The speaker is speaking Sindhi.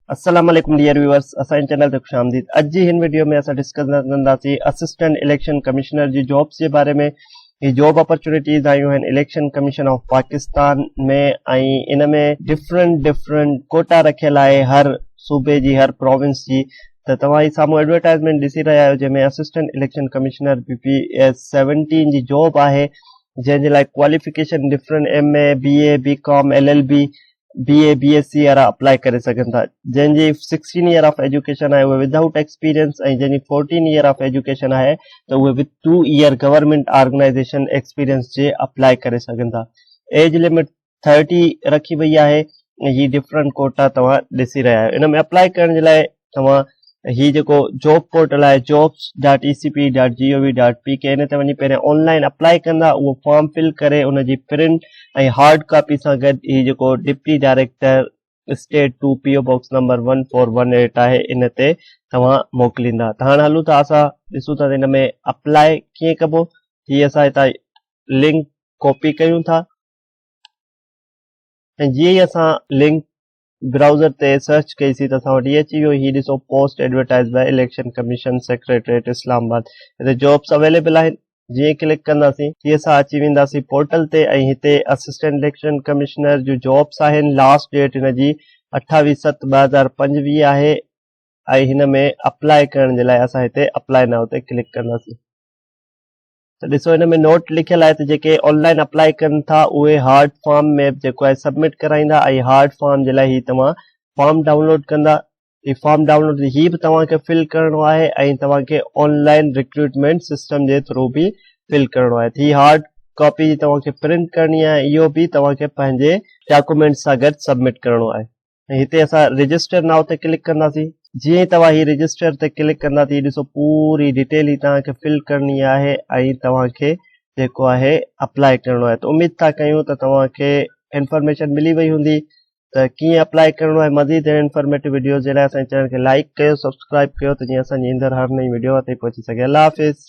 السلام عليڪم ڊيئر ويورس اسان جي چينل تي خوش آمديد اڄ جي هن وڊيو ۾ اسان ڊسڪس ڪنداسين اسسٽنٽ اليڪشن ڪمشنر جي جابس جي باري ۾ هي جاب اپرچونيٽيز آيون آهن election commission of Pakistan ۾ ۽ in ۾ different different quota رکيل آهي هر صوبي جي هر پروونس جي ته توهان هي سامهون ايڊورٽائزمينٽ ڏسي رهيا آهيو جنهن ۾ assistant election commissioner P P S 17 جي جاب آهي جنهن جي لاء qualification different M A B A B com L L B B A B S C وارا اپلائي ڪري سگهن ٿا جنهن جي 16 ايئر آف ايجوڪيشن آهي اهي ودائوٽ ايڪسپيرينس ۽ جنهن جي 14 ايئر آف ايجوڪيشن آهي ته اهي with 2 year government organisation experience جي اپلائي ڪري سگهن ٿا ايج لمٽ 30 رکي وئي آهي ۽ هي ڊفرنٽ ڪوٽا توهان ڏسي رهيا آهيو ان ۾ اپلائي ڪرڻ جي لاء توهان هي جيڪو جاب پورٽل آهي jobs dot E C P dot G O V dot P K ان تي وڃي پهريان آن لائن اپلائي ڪندا اهو فارم فل ڪري ان جي پرنٽ ۽ هارڊ ڪاپي سان گڏ هي جيڪو deputy director state 2 P O box number 1418 آهي ان تي توهان موڪليندا ته هاڻ هلون ٿا اسان ڏسون ٿا ته ان ۾ اپلائي ڪيئن ڪبو هي اسان هتان لنڪ ڪاپي ڪيون ٿا ۽ جيئن ئي اسان لنڪ برائوزر تي سرچ ڪئي سي ته اسان وٽ هي اچي ويو هي ڏسو post advertise by election commission secretariat Islamabad هتي جابس اويليبل آهن جيئن ڪلڪ ڪنداسين هي اسان اچي وينداسين پورٽل تي ۽ هتي اسسٽنٽ اليڪشن ڪمشنر جون جابس آهن لاسٽ ڊيٽ هن جي 28 7 2025 آهي ۽ هن ۾ اپلائي ڪرڻ جي لاء اسان هتي اپلائي نائو تي ڪلڪ ڪنداسين ته ڏسو هن ۾ نوٽ لکيل آهي ته جيڪي آن لائن اپلائي ڪن ٿا اهي هارڊ فارم ۾ جيڪو آهي سبمٽ ڪرائيندا ۽ هارڊ فارم جي لاء هي توهان فارم ڊائونلوڊ ڪندا هي فارم ڊائونلوڊ هي به توهان کي فل ڪرڻو آهي ۽ توهان کي آن لائن ريڪروٽمينٽ سسٽم جي ٿرو به فل ڪرڻو آهي هي هارڊ ڪاپي توهان کي پرنٽ ڪرڻي آهي اهو به توهان کي پنهنجي ڊاڪومينٽ سان گڏ سبمٽ ڪرڻو آهي ۽ هتي اسان رجسٽر نائو تي ڪلڪ ڪنداسين جيئن ئي توهان هي رجسٽر تي ڪلڪ ڪندا ته هي ڏسو پوري ڊيٽيل هي توهان کي فل ڪرڻي آهي ۽ توهان کي جيڪو آهي اپلائي ڪرڻو آهي ته اميد ٿا ڪيون ته توهان کي انفارميشن ملي وئي هوندي ته ڪيئن اپلائي ڪرڻو آهي مزيد اهڙي انفارميٽو وڊيوز جي لاء اسان جي چينل کي لائڪ ڪيو سبسڪرائب ڪيو ته جيئن اسان جي ايندڙ هر نئين وڊيو تائين پهچي سگهي الله حافظ.